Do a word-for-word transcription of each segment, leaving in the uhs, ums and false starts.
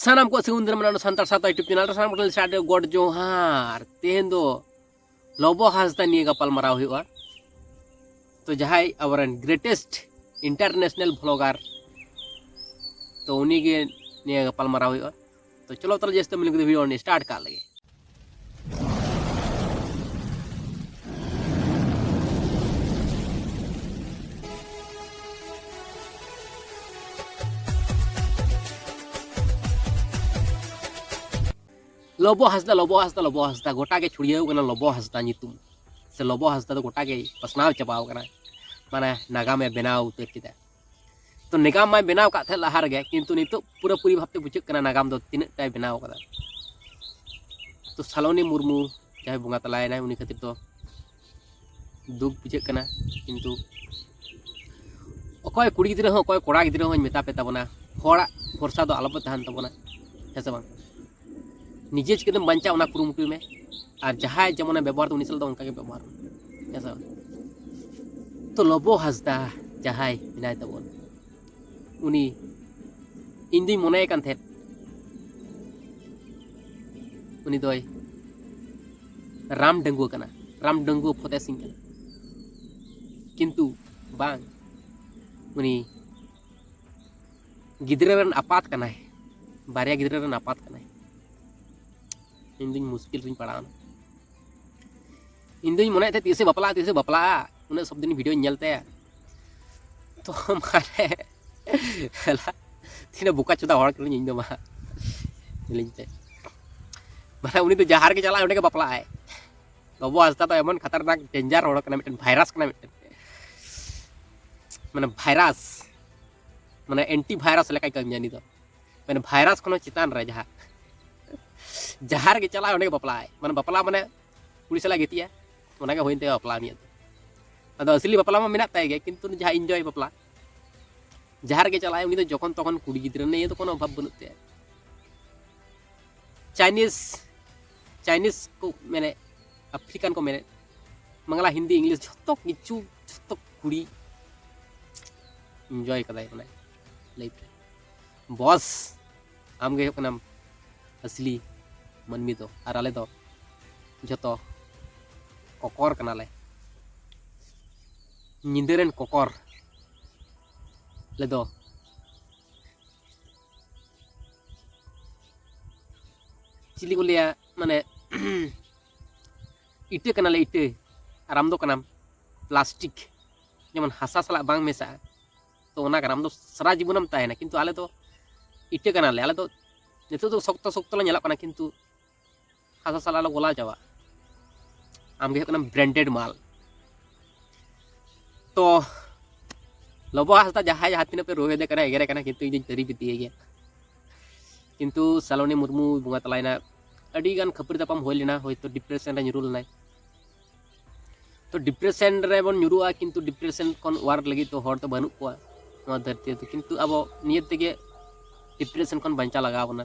ᱥᱟᱱᱟᱢ ᱠᱚ ᱥᱟᱹᱜᱩᱱ ᱫᱟᱨᱟᱢ ᱥᱟᱱᱛᱟᱲ ᱥᱟᱶᱛᱟ YouTube ᱪᱮᱱᱮᱞ ᱨᱮ ᱥᱟᱱᱟᱢ ᱠᱚ ᱴᱷᱮᱱ ᱥᱟᱹᱜᱩᱱ ᱜᱚᱰ ᱡᱚᱦᱟᱨ᱾ ᱛᱮᱦᱮᱧ ᱫᱚ ᱞᱚᱵᱚ ᱦᱟᱸᱥᱫᱟ ᱱᱤᱭᱮ ᱜᱟᱯᱟᱞ ᱢᱟᱨᱟᱣ ᱦᱩᱭᱩᱜᱼᱟ᱾ ᱛᱚ ᱡᱟᱦᱟᱸᱭ ᱟᱵᱚᱨᱮᱱ greatest international vlogger, ᱛᱚ ᱩᱱᱤ ᱜᱮ ᱱᱤᱭᱮ ᱜᱟᱯᱟᱞ ᱢᱟᱨᱟᱣ ᱦᱩᱭᱩᱜᱼᱟ᱾ ᱛᱚ ᱪᱚᱞᱚ ᱛᱟᱦᱞᱮ ᱡᱟᱹᱥᱛᱤ ᱢᱤᱞᱤ ᱠᱟᱛᱮ video ᱚᱸᱰᱮ start ᱠᱟᱜ ᱞᱮᱜᱮ᱾ ᱞᱚᱵᱚ ᱦᱟᱸᱥᱫᱟ, ᱞᱚᱵᱚ ᱦᱟᱸᱥᱫᱟ, ᱞᱚᱵᱚ ᱦᱟᱸᱥᱫᱟ, ᱜᱚᱴᱟ ᱜᱮ ᱪᱷᱩᱲᱭᱟᱹᱣ ᱠᱟᱱᱟ ᱞᱚᱵᱚ ᱦᱟᱸᱥᱫᱟ ᱧᱩᱛᱩᱢ᱾ ᱥᱮ ᱞᱚᱵᱚ ᱦᱟᱸᱥᱫᱟ ᱫᱚ ᱜᱚᱴᱟ ᱜᱮ ᱯᱟᱥᱱᱟᱣ ᱪᱟᱵᱟᱣ ᱠᱟᱱᱟ, ᱢᱟᱱᱮ ᱱᱟᱜᱟᱢᱮ ᱵᱮᱱᱟᱣ ᱩᱛᱟᱹᱨ ᱠᱮᱫᱟ᱾ ᱛᱚ ᱱᱟᱜᱟᱢ ᱢᱟᱭ ᱵᱮᱱᱟᱣ ᱠᱟᱜ ᱛᱟᱦᱮᱸᱫ ᱞᱟᱦᱟ ᱨᱮᱜᱮ, ᱠᱤᱱᱛᱩ ᱱᱤᱛᱚᱜ ᱯᱩᱨᱟᱹᱯᱩᱨᱤ ᱵᱷᱟᱵᱛᱮ ᱵᱩᱡᱷᱟᱹᱜ ᱠᱟᱱᱟ ᱱᱟᱜᱟᱢ ᱫᱚ ᱛᱤᱱᱟᱹᱜ ᱴᱟᱭ ᱵᱮᱱᱟᱣ ᱠᱟᱫᱟ᱾ ᱛᱚ ᱥᱟᱞᱚᱱᱤ ᱢᱩᱨᱢᱩ ᱡᱟᱦᱟᱸᱭ ᱵᱚᱸᱜᱟ ᱛᱟᱞᱟᱭᱮᱱᱟᱭ, ᱩᱱᱤ ᱠᱷᱟᱹᱛᱤᱨ ᱫᱚ ᱫᱩᱠ ᱵᱩᱡᱷᱟᱹᱜ ᱠᱟᱱᱟ᱾ ᱠᱤᱱᱛᱩ ᱚᱠᱚᱭ ᱠᱩᱲᱤ ᱜᱤᱫᱽᱨᱟᱹ ᱦᱚᱸ, ᱚᱠᱚᱭ ᱠᱚᱲᱟ ᱜᱤᱫᱽᱨᱟᱹ ᱦᱚᱸᱧ ᱢᱮᱛᱟ ᱯᱮ ᱛᱟᱵᱚᱱᱟ, ᱦᱚᱲᱟᱜ ᱵᱷᱚᱨᱥᱟ ᱫᱚ ᱟᱞᱚᱯᱮ ᱛᱟᱦᱮᱱ ᱛᱟᱵᱚᱱᱟ, ᱦᱮᱸ ᱥᱮ ᱵᱟᱝ? ᱱᱤᱡᱮ ᱪᱤᱠᱟᱹᱛᱮᱢ ᱵᱟᱧᱪᱟᱜᱼᱟ, ᱚᱱᱟ ᱠᱩᱨᱩᱢᱩᱴᱩᱭ ᱢᱮ᱾ ᱟᱨ ᱡᱟᱦᱟᱸᱭ ᱡᱮᱢᱚᱱᱮ ᱵᱮᱵᱚᱦᱟᱨ ᱫᱟ, ᱩᱱᱤ ᱥᱟᱞᱟᱜ ᱫᱚ ᱚᱱᱠᱟ ᱜᱮ ᱵᱮᱵᱚᱦᱟᱨ ᱢᱮ, ᱦᱮᱸ ᱥᱮ ᱵᱟᱝ? ᱛᱚ ᱞᱚᱵᱚ ᱦᱟᱸᱥᱫᱟ ᱡᱟᱦᱟᱸᱭ ᱢᱮᱱᱟᱭ ᱛᱟᱵᱚᱱ, ᱩᱱᱤ, ᱤᱧ ᱫᱩᱧ ᱢᱚᱱᱮᱭ ᱠᱟᱱ ᱛᱟᱦᱮᱸᱫ ᱩᱱᱤ ᱫᱚᱭ ᱨᱟᱢ ᱰᱟᱺᱜᱩᱣᱟᱹ ᱠᱟᱱᱟ, ᱨᱟᱢ ᱰᱟᱺᱜᱩᱣᱟᱹ ᱯᱷᱚᱛᱮ ᱥᱤᱝ ᱠᱟᱱᱟ, ᱠᱤᱱᱛᱩ ᱵᱟᱝ, ᱩᱱᱤ ᱜᱤᱫᱽᱨᱟᱹ ᱨᱮᱱ ᱟᱯᱟᱛ ᱠᱟᱱᱟᱭ, ᱵᱟᱨᱭᱟ ᱜᱤᱫᱽᱨᱟᱹ ᱨᱮᱱ ᱟᱯᱟᱛ ᱠᱟᱱᱟᱭ᱾ ᱤᱧ ᱫᱩᱧ ᱢᱩᱥᱠᱤᱞ ᱨᱤᱧ ᱯᱟᱲᱟᱣᱱᱟ᱾ ᱤᱧ ᱫᱩᱧ ᱢᱚᱱᱮᱭᱮᱫ ᱛᱟᱦᱮᱸᱫ ᱛᱤᱥᱮ ᱵᱟᱯᱞᱟᱜᱼᱟ, ᱛᱤᱥᱮ ᱵᱟᱯᱞᱟᱜᱼᱟ, ᱩᱱᱟᱹᱜ ᱥᱚᱵ ᱫᱤᱱ ᱵᱷᱤᱰᱤᱭᱳᱧ ᱧᱮᱞ ᱛᱟᱭᱟ᱾ ᱛᱚ ᱢᱟᱱᱮ ᱦᱮᱞᱟ, ᱛᱤᱱᱟᱹᱜ ᱵᱚᱠᱟ ᱪᱚᱫᱟ ᱦᱚᱲ ᱠᱟᱹᱱᱟᱹᱧ ᱤᱧ ᱫᱚ ᱢᱟ, ᱧᱮᱞᱤᱧ ᱯᱮ᱾ ᱢᱟᱱᱮ ᱩᱱᱤ ᱫᱚ ᱡᱟᱦᱟᱸ ᱨᱮᱜᱮ ᱪᱟᱞᱟᱜᱼᱟᱭ, ᱚᱸᱰᱮ ᱜᱮ ᱵᱟᱯᱞᱟᱜᱼᱟᱭ᱾ ᱵᱟᱹᱵᱩ ᱦᱟᱸᱥᱫᱟ ᱫᱚ ᱮᱢᱚᱱ ᱠᱷᱟᱛᱟᱨᱱᱟᱠ ᱰᱮᱧᱡᱟᱨ ᱦᱚᱲ ᱠᱟᱱᱟ, ᱢᱤᱫᱴᱮᱱ ᱵᱷᱟᱭᱨᱟᱥ ᱠᱟᱱᱟ, ᱢᱤᱫᱴᱮᱱ ᱢᱟᱱᱮ ᱵᱷᱟᱭᱨᱟᱥ, ᱢᱟᱱᱮ ᱮᱱᱴᱤ ᱵᱷᱟᱭᱨᱟᱥ ᱞᱮᱠᱟᱭ ᱠᱟᱹᱢᱤᱭᱟ ᱩᱱᱤ ᱫᱚ᱾ ᱢᱟᱱᱮ ᱵᱷᱟᱭᱨᱟᱥ ᱠᱷᱚᱱ ᱦᱚᱸ ᱪᱮᱛᱟᱱ ᱨᱮ ᱡᱟᱦᱟᱸ, ᱡᱟᱦᱟᱸ ᱨᱮᱜᱮ ᱪᱟᱞᱟᱜᱼᱟ, ᱚᱸᱰᱮ ᱜᱮ ᱵᱟᱯᱞᱟᱜᱼᱟᱭ᱾ ᱢᱟᱱᱮ ᱵᱟᱯᱞᱟ ᱢᱟᱱᱮ ᱠᱩᱲᱤ ᱥᱟᱞᱟᱜ ᱜᱟᱛᱮᱜᱼᱟ, ᱚᱱᱟ ᱜᱮ ᱦᱩᱭᱮᱱ ᱛᱟᱭᱟ ᱵᱟᱯᱞᱟ ᱩᱱᱤᱭᱟᱜ ᱫᱚ᱾ ᱟᱫᱚ ᱟᱥᱞᱤ ᱵᱟᱯᱞᱟ ᱢᱟ ᱢᱮᱱᱟᱜ ᱛᱟᱭ ᱜᱮ, ᱠᱤᱱᱛᱩ ᱡᱟᱦᱟᱸ ᱮᱱᱡᱚᱭ ᱵᱟᱯᱞᱟ, ᱡᱟᱦᱟᱸ ᱨᱮᱜᱮ ᱪᱟᱞᱟᱜᱼᱟᱭ, ᱩᱱᱤ ᱫᱚ ᱡᱚᱠᱷᱚᱱ ᱛᱚᱠᱷᱚᱱ ᱠᱩᱲᱤ ᱜᱤᱫᱽᱨᱟᱹ ᱱᱤᱭᱮ ᱫᱚ ᱠᱳᱱᱳ ᱚᱵᱷᱟᱵᱽ ᱵᱟᱹᱱᱩᱜ ᱛᱟᱭᱟ᱾ ᱪᱟᱭᱱᱤᱡᱽ, ᱪᱟᱭᱱᱤᱡᱽ ᱠᱚ ᱢᱮᱱᱮ, ᱟᱯᱷᱨᱤᱠᱟᱱ ᱠᱚ ᱢᱮᱱᱮ, ᱵᱟᱝᱞᱟ, ᱦᱤᱱᱫᱤ, ᱤᱝᱞᱤᱥ, ᱡᱷᱚᱛᱚ ᱠᱤᱪᱷᱩ, ᱡᱷᱚᱛᱚ ᱠᱩᱲᱤ ᱮᱱᱡᱚᱭ ᱠᱟᱫᱟᱭ ᱢᱟᱱᱮ ᱞᱟᱭᱤᱯᱷ ᱨᱮ᱾ ᱵᱚᱥ, ᱟᱢ ᱜᱮ ᱦᱩᱭᱩᱜ ᱠᱟᱱᱟᱢ ᱟᱥᱞᱤ ᱢᱟᱹᱱᱢᱤ ᱫᱚ, ᱟᱨ ᱟᱞᱮ ᱫᱚ ᱡᱷᱚᱛᱚ ᱠᱚᱠᱚᱨ ᱠᱟᱱᱟᱞᱮ, ᱧᱤᱫᱟᱹ ᱨᱮᱱ ᱠᱚᱠᱚᱨ᱾ ᱟᱞᱮ ᱫᱚ ᱪᱤᱞᱤ ᱠᱚ ᱞᱟᱹᱭᱟ, ᱢᱟᱱᱮ ᱤᱴᱟᱹ ᱠᱟᱱᱟᱞᱮ, ᱤᱴᱟᱹ, ᱟᱨ ᱟᱢ ᱫᱚ ᱠᱟᱱᱟᱢ ᱯᱞᱟᱥᱴᱤᱠ, ᱡᱮᱢᱚᱱ ᱦᱟᱥᱟ ᱥᱟᱞᱟᱜ ᱵᱟᱝ ᱢᱮᱥᱟᱜᱼᱟ, ᱛᱚ ᱚᱱᱟ ᱠᱟᱱᱟ, ᱟᱢ ᱫᱚ ᱥᱟᱨᱟ ᱡᱤᱵᱚᱱᱮᱢ ᱛᱟᱦᱮᱱᱟ, ᱠᱤᱱᱛᱩ ᱟᱞᱮ ᱫᱚ ᱤᱴᱟᱹ ᱠᱟᱱᱟᱞᱮ, ᱟᱞᱮ ᱫᱚ ᱱᱤᱛᱚᱜ ᱫᱚ ᱥᱚᱠᱛᱚ ᱥᱚᱠᱛᱚ ᱞᱮ ᱧᱮᱞᱚᱜ ᱠᱟᱱᱟ, ᱠᱤᱱᱛᱩ ᱦᱟᱥᱟ ᱥᱟᱞᱟᱜ ᱞᱮ ᱜᱚᱞᱟᱣ ᱪᱟᱵᱟᱜᱼᱟ᱾ ᱟᱢ ᱜᱮ ᱦᱩᱭᱩᱜ ᱠᱟᱱᱟᱢ ᱵᱨᱮᱱᱰᱮᱰ ᱢᱟᱞ᱾ ᱛᱚ ᱞᱚᱵᱚ ᱦᱟᱸᱥᱫᱟ, ᱡᱟᱦᱟᱸᱭ ᱡᱟᱦᱟᱸ ᱛᱤᱱᱟᱹᱜ ᱯᱮ ᱨᱳᱦᱮᱫᱮ ᱠᱟᱱᱟ, ᱮᱜᱮᱨᱮ ᱠᱟᱱᱟ, ᱠᱤᱱᱛᱩ ᱤᱧ ᱫᱚᱧ ᱛᱟᱹᱨᱤᱯ ᱤᱫᱤᱭᱮ ᱜᱮᱭᱟ᱾ ᱠᱤᱱᱛᱩ ᱥᱟᱞᱚᱱᱤ ᱢᱩᱨᱢᱩ ᱵᱚᱸᱜᱟ ᱛᱟᱞᱟᱭᱮᱱᱟ, ᱟᱹᱰᱤ ᱜᱟᱱ ᱠᱷᱟᱹᱯᱟᱹᱨᱤ ᱛᱟᱯᱟᱢ ᱦᱩᱭ ᱞᱮᱱᱟ, ᱦᱚᱭᱛᱳ ᱰᱤᱯᱨᱮᱥᱚᱱ ᱨᱮ ᱧᱩᱨᱩ ᱞᱮᱱᱟᱭ᱾ ᱛᱚ ᱰᱤᱯᱨᱮᱥᱚᱱ ᱨᱮᱵᱚᱱ ᱧᱩᱨᱩᱜᱼᱟ, ᱠᱤᱱᱛᱩ ᱰᱤᱯᱨᱮᱥᱚᱱ ᱠᱷᱚᱱ ᱚᱣᱟᱨ ᱞᱟᱹᱜᱤᱫ ᱫᱚ ᱦᱚᱲ ᱫᱚ ᱵᱟᱹᱱᱩᱜ ᱠᱚᱣᱟ ᱱᱚᱣᱟ ᱫᱷᱟᱹᱨᱛᱤ ᱨᱮᱫᱚ, ᱠᱤᱱᱛᱩ ᱟᱵᱚ ᱱᱤᱭᱟᱹ ᱛᱮᱜᱮ ᱰᱤᱯᱨᱮᱥᱚᱱ ᱠᱷᱚᱱ ᱵᱟᱧᱪᱟᱣ ᱞᱟᱜᱟᱣ ᱵᱚᱱᱟ᱾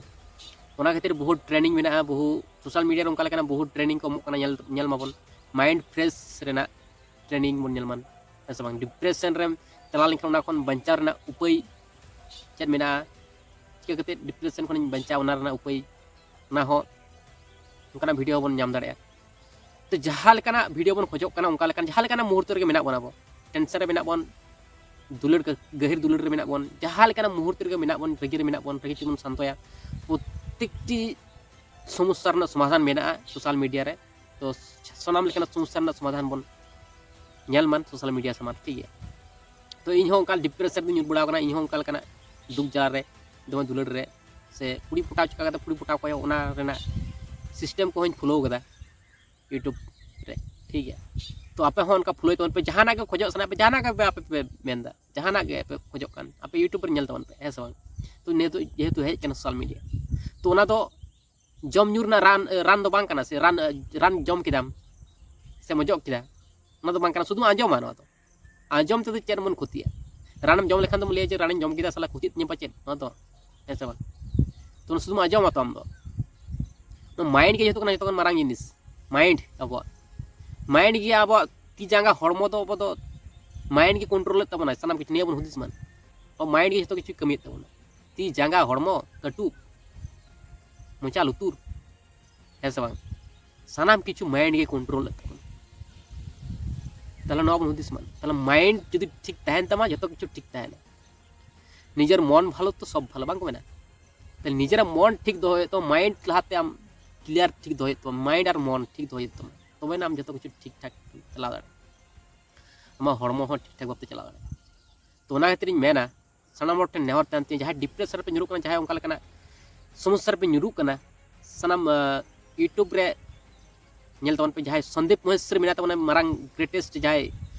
ᱚᱱᱟ ᱠᱷᱟᱹᱛᱤᱨ ᱵᱚᱦᱩ ᱴᱨᱮᱱᱤᱝ ᱢᱮᱱᱟᱜᱼᱟ, ᱵᱚᱦᱩ ᱥᱳᱥᱟᱞ ᱢᱤᱰᱤᱭᱟ ᱨᱮ ᱚᱱᱠᱟ ᱞᱮᱠᱟᱱᱟᱜ ᱵᱚᱦᱩ ᱴᱨᱮᱱᱤᱝ ᱠᱚ ᱮᱢᱚᱜ ᱠᱟᱱᱟ, ᱧᱮᱞ, ᱧᱮᱞ ᱢᱟᱵᱚᱱ, ᱢᱟᱭᱤᱱᱰ ᱯᱷᱨᱮᱥ ᱨᱮᱱᱟᱜ ᱴᱨᱮᱱᱤᱝ ᱵᱚᱱ ᱧᱮᱞ ᱢᱟ, ᱦᱮᱸ ᱥᱮ ᱵᱟᱝ? ᱰᱤᱯᱨᱮᱥᱚᱱ ᱨᱮᱢ ᱪᱟᱞᱟᱣ ᱞᱮᱱᱠᱷᱟᱱ ᱚᱱᱟ ᱠᱷᱚᱱ ᱵᱟᱧᱪᱟᱣ ᱨᱮᱱᱟᱜ ᱩᱯᱟᱹᱭ ᱪᱮᱫ ᱢᱮᱱᱟᱜᱼᱟ, ᱪᱤᱠᱟᱹ ᱠᱟᱛᱮ ᱰᱤᱯᱨᱮᱥᱚᱱ ᱠᱷᱚᱱᱤᱧ ᱵᱟᱧᱪᱟᱣ, ᱚᱱᱟ ᱨᱮᱱᱟᱜ ᱩᱯᱟᱹᱭ, ᱚᱱᱟ ᱦᱚᱸ ᱚᱱᱠᱟᱱᱟᱜ ᱵᱷᱤᱰᱤᱭᱳ ᱵᱚᱱ ᱧᱟᱢ ᱫᱟᱲᱮᱭᱟᱜᱼᱟ᱾ ᱛᱚ ᱡᱟᱦᱟᱸ ᱞᱮᱠᱟᱱᱟᱜ ᱵᱷᱤᱰᱤᱭᱳ ᱵᱚᱱ ᱠᱷᱚᱡᱚᱜ ᱠᱟᱱᱟ, ᱚᱱᱠᱟ ᱞᱮᱠᱟᱱ ᱡᱟᱦᱟᱸ ᱞᱮᱠᱟᱱᱟᱜ ᱢᱩᱦᱩᱨᱛᱚ ᱨᱮᱜᱮ ᱢᱮᱱᱟᱜ ᱵᱚᱱᱟ, ᱟᱵᱚ ᱴᱮᱱᱥᱚᱱ ᱨᱮ ᱢᱮᱱᱟᱜ ᱵᱚᱱ, ᱫᱩᱞᱟᱹᱲ ᱜᱟᱹᱦᱤᱨ ᱫᱩᱞᱟᱹᱲ ᱨᱮ ᱢᱮᱱᱟᱜ ᱵᱚᱱ, ᱡᱟᱦᱟᱸ ᱞᱮᱠᱟᱱᱟᱜ ᱢᱩᱦᱩᱨᱛᱚ ᱨᱮᱜᱮ ᱢᱮᱱᱟᱜ ᱵᱚᱱ, ᱨᱟᱹᱜᱤ ᱨᱮ ᱢᱮᱱᱟᱜ ᱵᱚᱱ, ᱨᱟᱹᱜᱤ ᱛᱮᱵᱚᱱ ᱥᱟᱱᱛᱚᱭᱟ᱾ ᱯᱨᱚᱛᱮᱠᱴᱤ ᱥᱚᱢᱚᱥᱥᱟ ᱨᱮᱱᱟᱜ ᱥᱚᱢᱟᱫᱷᱟᱱ ᱢᱮᱱᱟᱜᱼᱟ ᱥᱳᱥᱟᱞ ᱢᱤᱰᱤᱭᱟ ᱨᱮ᱾ ᱛᱚ ᱥᱟᱱᱟᱢ ᱞᱮᱠᱟᱱᱟᱜ ᱥᱚᱢᱚᱥᱥᱟ ᱨᱮᱱᱟᱜ ᱥᱚᱢᱟᱫᱷᱟᱱ ᱵᱚᱱ ᱧᱮᱞ ᱢᱟ ᱥᱳᱥᱟᱞ ᱢᱤᱰᱤᱭᱟ ᱥᱟᱢᱟᱝ ᱨᱮ, ᱴᱷᱤᱠ ᱜᱮᱭᱟ? ᱛᱚ ᱤᱧ ᱦᱚᱸ ᱚᱱᱠᱟ ᱰᱤᱯᱨᱮᱥᱚᱱ ᱨᱮᱧ ᱧᱩᱨ ᱵᱟᱲᱟᱣ ᱠᱟᱱᱟ, ᱤᱧ ᱦᱚᱸ ᱚᱱᱠᱟ ᱞᱮᱠᱟᱱᱟᱜ ᱫᱩᱠ ᱡᱟᱞᱟ ᱨᱮ, ᱫᱚᱢᱮ ᱫᱩᱞᱟᱹᱲ ᱨᱮ, ᱥᱮ ᱠᱩᱲᱤ ᱯᱚᱴᱟᱣ ᱪᱤᱠᱟ ᱠᱟᱛᱮ ᱠᱩᱲᱤ ᱯᱚᱴᱟᱣ ᱠᱚ ᱦᱩᱭᱩᱜᱼᱟ, ᱚᱱᱟ ᱨᱮᱱᱟᱜ ᱥᱤᱥᱴᱮᱢ ᱠᱚᱦᱚᱸᱧ ᱯᱷᱚᱞᱳ ᱠᱟᱫᱟ ᱤᱭᱩᱴᱩᱵᱽ ᱨᱮ, ᱴᱷᱤᱠ ᱜᱮᱭᱟ? ᱛᱚ ᱟᱯᱮ ᱦᱚᱸ ᱚᱱᱠᱟ ᱯᱷᱚᱞᱳᱭ ᱛᱟᱵᱚᱱ ᱯᱮ, ᱡᱟᱦᱟᱱᱟᱜ ᱜᱮ ᱠᱷᱚᱡᱚᱜ ᱥᱟᱱᱟ ᱯᱮ, ᱡᱟᱦᱟᱱᱟᱜ ᱜᱮ ᱟᱯᱮ ᱯᱮ ᱢᱮᱱᱫᱟ, ᱡᱟᱦᱟᱱᱟᱜ ᱜᱮ ᱯᱮ ᱠᱷᱚᱡᱚᱜ ᱠᱟᱱ, ᱟᱯᱮ ᱤᱭᱩᱴᱩᱵᱽ ᱨᱮ ᱧᱮᱞ ᱛᱟᱵᱚᱱ ᱯᱮ, ᱦᱮᱸ ᱥᱮ ᱵᱟᱝ? ᱛᱚ ᱱᱤᱭᱟᱹ ᱫᱚ ᱡᱮᱦᱮᱛᱩ ᱦᱮᱡ ᱠᱟᱱᱟ ᱥᱳᱥᱟᱞ ᱢᱤᱰᱤᱭᱟ, ᱛᱚ ᱚᱱᱟ ᱫᱚ ᱡᱚᱢ ᱧᱩ ᱨᱮᱱᱟᱜ ᱨᱟᱱ, ᱨᱟᱱ ᱫᱚ ᱵᱟᱝ ᱠᱟᱱᱟ ᱥᱮ, ᱨᱟᱱ, ᱨᱟᱱ ᱡᱚᱢ ᱠᱮᱫᱟᱢ ᱥᱮᱢ ᱚᱡᱚᱜ ᱠᱮᱫᱟ, ᱚᱱᱟ ᱫᱚ ᱵᱟᱝ ᱠᱟᱱᱟ, ᱥᱩᱫᱷᱩ ᱟᱸᱡᱚᱢᱟ᱾ ᱱᱚᱣᱟ ᱫᱚ ᱟᱸᱡᱚᱢ ᱛᱮᱫᱚ ᱪᱮᱫ ᱵᱚᱱ ᱠᱷᱚᱛᱤᱭᱟ? ᱨᱟᱱᱮᱢ ᱡᱚᱢ ᱞᱮᱠᱷᱟᱱ ᱫᱚᱢ ᱞᱟᱹᱭᱟ ᱡᱮ ᱨᱟᱱᱤᱧ ᱡᱚᱢ ᱠᱮᱫᱟ, ᱥᱟᱞᱟ ᱠᱷᱚᱛᱤᱭᱮᱫ ᱛᱤᱧᱟᱹ ᱯᱟᱪᱮᱫ ᱱᱚᱣᱟ ᱫᱚ, ᱦᱮᱸ ᱥᱮ ᱵᱟᱝ? ᱛᱚ ᱚᱱᱟ ᱥᱩᱫᱷᱩᱢ ᱟᱸᱡᱚᱢᱟ ᱛᱚ ᱟᱢ ᱫᱚ᱾ ᱱᱚᱣᱟ ᱢᱟᱭᱤᱱᱰ ᱜᱮ ᱡᱚᱛᱚ ᱠᱷᱚᱱᱟᱜ, ᱡᱚᱛᱚ ᱠᱷᱚᱱ ᱢᱟᱨᱟᱝ ᱡᱤᱱᱤᱥ, ᱢᱟᱭᱤᱱᱰ ᱟᱵᱚᱣᱟᱜ᱾ ᱢᱟᱭᱤᱱᱰ ᱜᱮ ᱟᱵᱚᱣᱟᱜ ᱛᱤ ᱡᱟᱸᱜᱟ ᱦᱚᱲᱢᱚ ᱫᱚ, ᱟᱵᱚ ᱫᱚ ᱢᱟᱭᱤᱱᱰ ᱜᱮ ᱠᱚᱱᱴᱨᱳᱞᱮᱫ ᱛᱟᱵᱚᱱᱟᱭ, ᱥᱟᱱᱟᱢ ᱠᱤᱪᱷᱩ ᱱᱤᱭᱟᱹ ᱵᱚᱱ ᱦᱩᱫᱤᱥ ᱢᱟ᱾ ᱟᱵᱚ ᱢᱟᱭᱤᱱᱰ ᱜᱮ ᱡᱚᱛᱚ ᱠᱤᱪᱷᱩ ᱠᱟᱹᱢᱤᱭᱮᱫ ᱛᱟᱵᱚᱱᱟ᱾ ᱛᱤ ᱡᱟᱸᱜᱟ ᱦᱚᱲᱢᱚ ᱠᱟᱹᱴᱩᱵ ᱢᱚᱪᱟ ᱞᱩᱛᱩᱨ, ᱦᱮᱸ ᱥᱮ ᱵᱟᱝ? ᱥᱟᱱᱟᱢ ᱠᱤᱪᱷᱩ ᱢᱟᱭᱤᱱᱰ ᱜᱮ ᱠᱚᱱᱴᱨᱳᱞᱮᱫ ᱛᱟᱵᱚᱱᱟ᱾ ᱛᱟᱦᱚᱞᱮ ᱱᱚᱣᱟ ᱵᱚᱱ ᱦᱩᱫᱤᱥ ᱢᱟ, ᱛᱟᱦᱚᱞᱮ ᱢᱟᱭᱤᱱᱰ ᱡᱩᱫᱤ ᱴᱷᱤᱠ ᱛᱟᱦᱮᱱ ᱛᱟᱢᱟ, ᱡᱚᱛᱚ ᱠᱤᱪᱷᱩ ᱴᱷᱤᱠ ᱛᱟᱦᱮᱱᱟ᱾ ᱱᱤᱡᱮᱨ ᱢᱚᱱ ᱵᱷᱟᱞᱚ ᱛᱚ ᱥᱚᱵ ᱵᱷᱟᱞᱚ, ᱵᱟᱝ ᱠᱚ ᱢᱮᱱᱟ? ᱛᱟᱦᱞᱮ ᱱᱤᱡᱮᱨᱟᱜ ᱢᱚᱱ ᱴᱷᱤᱠ ᱫᱚᱦᱚᱭ ᱦᱩᱭᱩᱜ ᱛᱟᱢᱟ, ᱢᱟᱭᱤᱱᱰ ᱞᱟᱦᱟᱛᱮ ᱟᱢ ᱠᱞᱤᱭᱟᱨ ᱴᱷᱤᱠ ᱫᱚᱦᱚᱭ ᱦᱩᱭᱩᱜ ᱛᱟᱢᱟ, ᱢᱟᱭᱤᱱᱰ ᱟᱨ ᱢᱚᱱ ᱴᱷᱤᱠ ᱫᱚᱦᱚᱭ ᱦᱩᱭᱩᱜ ᱛᱟᱢᱟ, ᱛᱚᱵᱮ ᱱᱟ ᱟᱢ ᱡᱚᱛᱚ ᱠᱤᱪᱷᱩ ᱴᱷᱤᱠ ᱴᱷᱟᱠ ᱪᱟᱞᱟᱣ ᱫᱟᱲᱮᱭᱟᱜᱼᱟ, ᱟᱢᱟᱜ ᱦᱚᱲᱢᱚ ᱦᱚᱸ ᱴᱷᱤᱠ ᱴᱷᱟᱠ ᱵᱷᱟᱵᱛᱮ ᱪᱟᱞᱟᱣ ᱫᱟᱲᱮᱭᱟᱜᱼᱟ᱾ ᱛᱚ ᱚᱱᱟ ᱠᱷᱟᱹᱛᱤᱨ ᱤᱧ ᱢᱮᱱᱟ, ᱥᱟᱱᱟᱢ ᱦᱚᱲ ᱴᱷᱮᱱ ᱱᱮᱦᱚᱨ ᱛᱟᱦᱮᱱ ᱛᱤᱧᱟᱹ, ᱡᱟᱦᱟᱸᱭ ᱰᱤᱯᱨᱮᱥᱚᱱ ᱨᱮᱯᱮ ᱧᱩᱨᱩᱜ ᱠᱟᱱᱟ, ᱡᱟᱦᱟᱸᱭ ᱚᱱᱠᱟ ᱞᱮᱠᱟᱱᱟᱜ ᱥᱚᱢᱚᱥᱥᱟ ᱨᱮᱯᱮ ᱧᱩᱨᱩᱜ ᱠᱟᱱᱟ, ᱥᱟᱱᱟᱢ ᱤᱭᱩᱴᱩᱵᱽ ᱨᱮ ᱧᱮᱞ ᱛᱟᱵᱚᱱ ᱯᱮ, ᱡᱟᱦᱟᱸᱭ ᱥᱚᱱᱫᱤᱯ ᱢᱚᱦᱮᱥᱨᱤ ᱢᱮᱱᱟᱭ ᱛᱟᱵᱚᱱᱟ, ᱢᱟᱨᱟᱝ ᱜᱨᱮᱴᱮᱥᱴ ᱡᱟᱦᱟᱸᱭ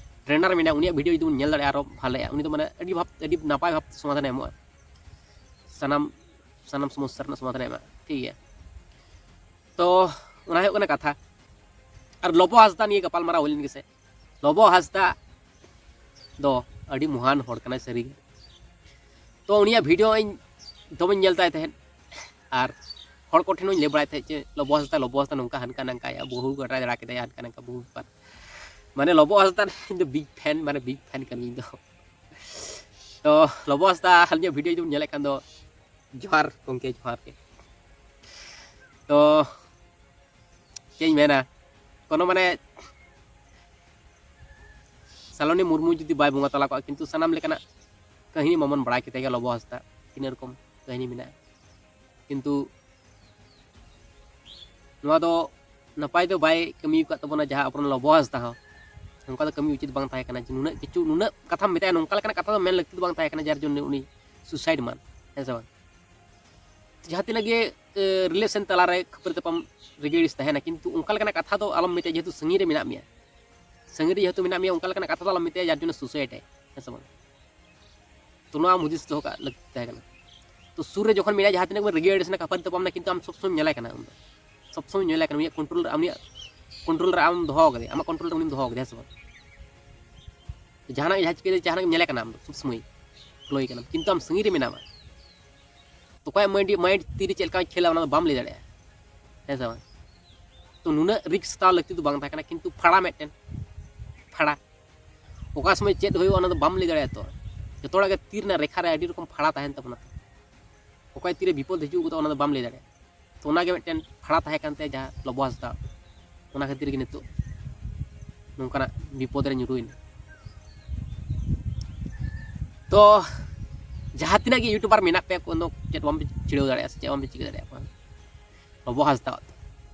ᱴᱨᱮᱱᱟᱨ ᱢᱮᱱᱟᱭᱟ, ᱩᱱᱤᱭᱟᱜ ᱵᱷᱤᱰᱤᱭᱳ ᱡᱩᱫᱤ ᱵᱚᱱ ᱧᱮᱞ ᱫᱟᱲᱮᱭᱟᱜᱼᱟ, ᱟᱨᱚ ᱵᱷᱟᱞᱮᱜᱼᱟ᱾ ᱩᱱᱤ ᱫᱚ ᱢᱟᱱᱮ ᱟᱹᱰᱤ ᱵᱷᱟᱵ, ᱟᱹᱰᱤ ᱱᱟᱯᱟᱭ ᱵᱷᱟᱵᱛᱮ ᱥᱚᱢᱟᱫᱷᱟᱱᱮ ᱮᱢᱚᱜᱼᱟ, ᱥᱟᱱᱟᱢ ᱥᱟᱱᱟᱢ ᱥᱚᱢᱚᱥᱥᱟ ᱨᱮᱱᱟᱜ ᱥᱚᱢᱟᱫᱷᱟᱱᱮ ᱮᱢᱟ, ᱴᱷᱤᱠ ᱜᱮᱭᱟ᱾ ᱛᱚ ᱚᱱᱟ ᱦᱩᱭᱩᱜ ᱠᱟᱱᱟ ᱠᱟᱛᱷᱟ᱾ ᱟᱨ ᱞᱚᱵᱚ ᱦᱟᱸᱥᱫᱟ ᱱᱤᱭᱮ ᱜᱟᱯᱟᱞᱢᱟᱨᱟᱣ ᱦᱩᱭ ᱞᱮᱱ ᱜᱮᱥᱮ᱾ ᱞᱚᱵᱚ ᱦᱟᱸᱥᱫᱟ ᱫᱚ ᱟᱹᱰᱤ ᱢᱚᱦᱟᱱ ᱦᱚᱲ ᱠᱟᱱᱟᱭ ᱥᱟᱹᱨᱤᱜᱮ᱾ ᱛᱚ ᱩᱱᱤᱭᱟᱜ ᱵᱷᱤᱰᱤᱭᱳ ᱤᱧ ᱫᱚᱢᱮᱧ ᱧᱮᱞ ᱛᱟᱭ ᱛᱟᱦᱮᱸᱫ, ᱟᱨ ᱦᱚᱲ ᱠᱚᱴᱷᱮᱱ ᱦᱚᱸᱧ ᱞᱟᱹᱭ ᱵᱟᱲᱟᱭ ᱛᱟᱦᱮᱸᱫ ᱡᱮ ᱞᱚᱵᱚ ᱦᱟᱸᱥᱫᱟ, ᱞᱚᱵᱚ ᱦᱟᱸᱥᱫᱟ ᱱᱚᱝᱠᱟ ᱦᱟᱱᱠᱟ ᱱᱟᱝᱠᱟᱭᱟ, ᱵᱟᱹᱦᱩ ᱜᱟᱰᱟ ᱡᱟᱲᱟ ᱠᱮᱫᱟᱭᱟ, ᱦᱟᱱᱠᱟ ᱱᱟᱝᱠᱟ ᱵᱟᱹᱦᱩ ᱵᱮᱯᱟᱨ᱾ ᱢᱟᱱᱮ ᱞᱚᱵᱚ ᱦᱟᱸᱥᱫᱟ ᱤᱧ ᱫᱚ ᱵᱤᱜᱽ ᱯᱷᱮᱱ, ᱢᱟᱱᱮ ᱵᱤᱜᱽ ᱯᱷᱮᱱ ᱠᱟᱹᱱᱟᱹᱧ ᱤᱧ ᱫᱚ᱾ ᱛᱚ ᱞᱚᱵᱚ ᱦᱟᱸᱥᱫᱟ ᱟᱹᱞᱤᱧᱟᱜ ᱵᱷᱤᱰᱤᱭᱳ ᱡᱩᱫᱤᱢ ᱧᱮᱞᱮᱫ ᱠᱷᱟᱱ ᱫᱚ ᱡᱚᱦᱟᱨ ᱜᱚᱢᱠᱮ, ᱡᱚᱦᱟᱨ ᱜᱮ᱾ ᱛᱚ ᱪᱮᱫ ᱤᱧ ᱢᱮᱱᱟ, ᱠᱳᱱᱳ ᱢᱟᱱᱮ ᱥᱟᱞᱚᱱᱤ ᱢᱩᱨᱢᱩ ᱡᱩᱫᱤ ᱵᱟᱭ ᱵᱚᱸᱜᱟ ᱛᱟᱞᱟ ᱠᱚᱜᱼᱟ, ᱠᱤᱱᱛᱩ ᱥᱟᱱᱟᱢ ᱞᱮᱠᱟᱱᱟᱜ ᱠᱟᱹᱦᱱᱤ ᱢᱟᱵᱚᱱ ᱵᱟᱲᱟᱭ ᱠᱮᱫ ᱜᱮᱭᱟ, ᱞᱚᱵᱚ ᱦᱟᱸᱥᱫᱟ ᱛᱤᱱᱟᱹᱜ ᱨᱚᱠᱚᱢ ᱠᱟᱹᱦᱱᱤ ᱢᱮᱱᱟᱜᱼᱟ᱾ ᱠᱤᱱᱛᱩ ᱱᱚᱣᱟ ᱫᱚ ᱱᱟᱯᱟᱭ ᱫᱚ ᱵᱟᱭ ᱠᱟᱹᱢᱤ ᱟᱠᱟᱫ ᱛᱟᱵᱚᱱᱟ, ᱡᱟᱦᱟᱸ ᱟᱵᱚᱨᱮᱱ ᱞᱚᱵᱚ ᱦᱟᱸᱥᱫᱟ ᱦᱚᱸ ᱱᱚᱝᱠᱟ ᱫᱚ ᱠᱟᱹᱢᱤ ᱩᱪᱤᱛ ᱵᱟᱝ ᱛᱟᱦᱮᱸ ᱠᱟᱱᱟ᱾ ᱡᱮ ᱱᱩᱱᱟᱹᱜ ᱠᱤᱪᱷᱩ, ᱱᱩᱱᱟᱹᱜ ᱠᱟᱛᱷᱟᱢ ᱢᱮᱛᱟᱭᱟ, ᱱᱚᱝᱠᱟ ᱞᱮᱠᱟᱱᱟᱜ ᱠᱟᱛᱷᱟ ᱫᱚ ᱢᱮᱱ ᱞᱟᱹᱠᱛᱤ ᱫᱚ ᱵᱟᱝ ᱛᱟᱦᱮᱸ ᱠᱟᱱᱟ, ᱡᱟᱨ ᱡᱚᱱᱱᱚ ᱩᱱᱤ ᱥᱩᱥᱟᱭᱤᱰ ᱢᱟᱱ, ᱦᱮᱸ ᱥᱮ ᱵᱟᱝ? ᱡᱟᱦᱟᱸ ᱛᱤᱱᱟᱹᱜ ᱜᱮ ᱨᱤᱞᱮᱥᱚᱱ ᱛᱟᱞᱟᱨᱮ ᱠᱷᱟᱹᱯᱟᱹᱨᱤ ᱛᱟᱯᱟᱢ ᱨᱟᱹᱜᱤ ᱟᱹᱲᱤᱥ ᱛᱟᱦᱮᱱᱟ, ᱠᱤᱱᱛᱩ ᱚᱱᱠᱟ ᱞᱮᱠᱟᱱᱟᱜ ᱠᱟᱛᱷᱟ ᱫᱚ ᱟᱞᱚᱢ ᱢᱮᱛᱟᱭᱟ, ᱡᱮᱦᱮᱛᱩ ᱥᱟᱺᱜᱤᱧ ᱨᱮ ᱢᱮᱱᱟᱜ ᱢᱮᱭᱟ, ᱥᱟᱺᱜᱤᱧ ᱨᱮ ᱡᱮᱦᱮᱛᱩ ᱢᱮᱱᱟᱜ ᱢᱮᱭᱟ, ᱚᱱᱠᱟ ᱞᱮᱠᱟᱱᱟᱜ ᱠᱟᱛᱷᱟ ᱫᱚ ᱟᱞᱚᱢ ᱢᱮᱛᱟᱭᱟ, ᱡᱟᱨ ᱡᱚᱱᱱᱚ ᱥᱩᱥᱟᱭᱤᱰ ᱟᱭ, ᱦᱮᱸ ᱥᱮ ᱵᱟᱝ? ᱛᱚ ᱱᱚᱣᱟ ᱟᱢ ᱦᱩᱫᱤᱥ ᱫᱚᱦᱚ ᱠᱟᱜ ᱞᱟᱹᱠᱛᱤ ᱛᱟᱦᱮᱸ ᱠᱟᱱᱟ᱾ ᱛᱚ ᱥᱩᱨ ᱨᱮ ᱡᱚᱠᱷᱚᱱ ᱢᱮᱱᱟᱭᱟ, ᱡᱟᱦᱟᱸ ᱛᱤᱱᱟᱹᱜ ᱵᱚᱱ ᱨᱟᱹᱜᱤ ᱟᱹᱲᱤᱥ ᱮᱱᱟ, ᱠᱷᱟᱹᱯᱟᱹᱨᱤ ᱛᱟᱯᱟᱢ ᱮᱱᱟ, ᱠᱤᱱᱛᱩ ᱟᱢ ᱥᱚᱵ ᱥᱚᱢᱚᱭ ᱧᱮᱞᱟᱭ ᱠᱟᱱᱟ, ᱩᱱᱤ ᱫᱚ ᱥᱚᱵ ᱥᱚᱢᱚᱭ ᱧᱮᱞᱟᱭ ᱠᱟᱱᱟ, ᱩᱱᱤᱭᱟᱜ ᱠᱚᱱᱴᱨᱳᱞ ᱨᱮ, ᱩᱱᱤᱭᱟᱜ ᱠᱚᱱᱴᱨᱳᱞ ᱨᱮ ᱟᱢ ᱫᱚᱦᱚ ᱠᱟᱫᱮᱭᱟ, ᱟᱢᱟᱜ ᱠᱚᱱᱴᱨᱳᱞ ᱨᱮ ᱩᱱᱤᱢ ᱫᱚᱦᱚ ᱠᱟᱫᱮᱭᱟ, ᱦᱮᱸ ᱥᱮ ᱵᱟᱝ? ᱡᱟᱦᱟᱱᱟᱜ ᱡᱟᱦᱟᱸ ᱪᱤᱠᱟᱹᱭ ᱫᱟ, ᱡᱟᱦᱟᱱᱟᱜ ᱧᱮᱞᱮ ᱠᱟᱱᱟ ᱟᱢ ᱫᱚ ᱥᱚᱵ ᱥᱚᱢᱚᱭ ᱯᱷᱳᱞᱳᱭ ᱠᱟᱱᱟᱢ, ᱠᱤᱱᱛᱩ ᱟᱢ ᱥᱟᱺᱜᱤᱧ ᱨᱮ ᱢᱮᱱᱟᱢᱟ᱾ ᱛᱚ ᱚᱠᱚᱭᱟᱜ ᱢᱟᱭᱤᱱᱰ, ᱢᱟᱭᱤᱱᱰ ᱛᱤᱨᱮ ᱪᱮᱫ ᱞᱮᱠᱟᱭ ᱠᱷᱮᱞᱟ, ᱚᱱᱟ ᱫᱚ ᱵᱟᱢ ᱞᱟᱹᱭ ᱫᱟᱲᱮᱭᱟᱜᱼᱟ, ᱦᱮᱸ ᱥᱮ ᱵᱟᱝ? ᱛᱚ ᱱᱩᱱᱟᱹᱜ ᱨᱤᱠᱥ ᱦᱟᱛᱟᱣ ᱞᱟᱹᱠᱛᱤ ᱫᱚ ᱵᱟᱝ ᱛᱟᱦᱮᱸ ᱠᱟᱱᱟ, ᱠᱤᱱᱛᱩ ᱯᱷᱟᱲᱟ ᱢᱤᱫᱴᱮᱱ, ᱯᱷᱟᱲᱟ᱾ ᱚᱠᱟ ᱥᱚᱢᱚᱭ ᱪᱮᱫ ᱦᱩᱭᱩᱜᱼᱟ, ᱚᱱᱟ ᱫᱚ ᱵᱟᱢ ᱞᱟᱹᱭ ᱫᱟᱲᱮᱭᱟᱜᱼᱟ᱾ ᱛᱚ ᱡᱚᱛᱚ ᱦᱚᱲᱟᱜ ᱜᱮ ᱛᱤ ᱨᱮᱱᱟᱜ ᱨᱮᱠᱷᱟ ᱨᱮ ᱟᱹᱰᱤ ᱨᱚᱠᱚᱢ ᱯᱷᱟᱲᱟ ᱛᱟᱦᱮᱱ ᱛᱟᱵᱚᱱᱟ᱾ ᱚᱠᱚᱭ ᱛᱤᱨᱮ ᱵᱤᱯᱚᱫ ᱦᱤᱡᱩᱜ ᱜᱚᱫᱚᱜ, ᱚᱱᱟ ᱫᱚ ᱵᱟᱢ ᱞᱟᱹᱭ ᱫᱟᱲᱮᱭᱟᱜᱼᱟ᱾ ᱛᱚ ᱚᱱᱟᱜᱮ ᱢᱤᱫᱴᱮᱱ ᱯᱷᱟᱲᱟ ᱛᱟᱦᱮᱸ ᱠᱟᱱ ᱛᱟᱭᱟ, ᱡᱟᱦᱟᱸ ᱞᱚᱵᱚ ᱦᱟᱸᱥᱫᱟ, ᱚᱱᱟ ᱠᱷᱟᱹᱛᱤᱨ ᱜᱮ ᱱᱤᱛᱚᱜ ᱱᱚᱝᱠᱟᱱᱟᱜ ᱵᱤᱯᱚᱫ ᱨᱮ ᱧᱩᱨᱩᱭᱮᱱᱟ᱾ ᱛᱚ ᱡᱟᱦᱟᱸ ᱛᱤᱱᱟᱹᱜ ᱜᱮ ᱤᱭᱩᱴᱩᱵᱟᱨ ᱢᱮᱱᱟᱜ ᱯᱮᱭᱟ, ᱠᱳᱱᱳ ᱪᱮᱫ ᱵᱟᱢ ᱪᱷᱤᱲᱟᱹᱣ ᱫᱟᱲᱮᱭᱟᱜᱼᱟ ᱥᱮ ᱪᱮᱫ ᱵᱟᱢ ᱪᱤᱠᱟᱹ ᱫᱟᱲᱮᱭᱟᱜᱼᱟ᱾ ᱞᱚᱵᱚ ᱦᱟᱸᱥᱫᱟ,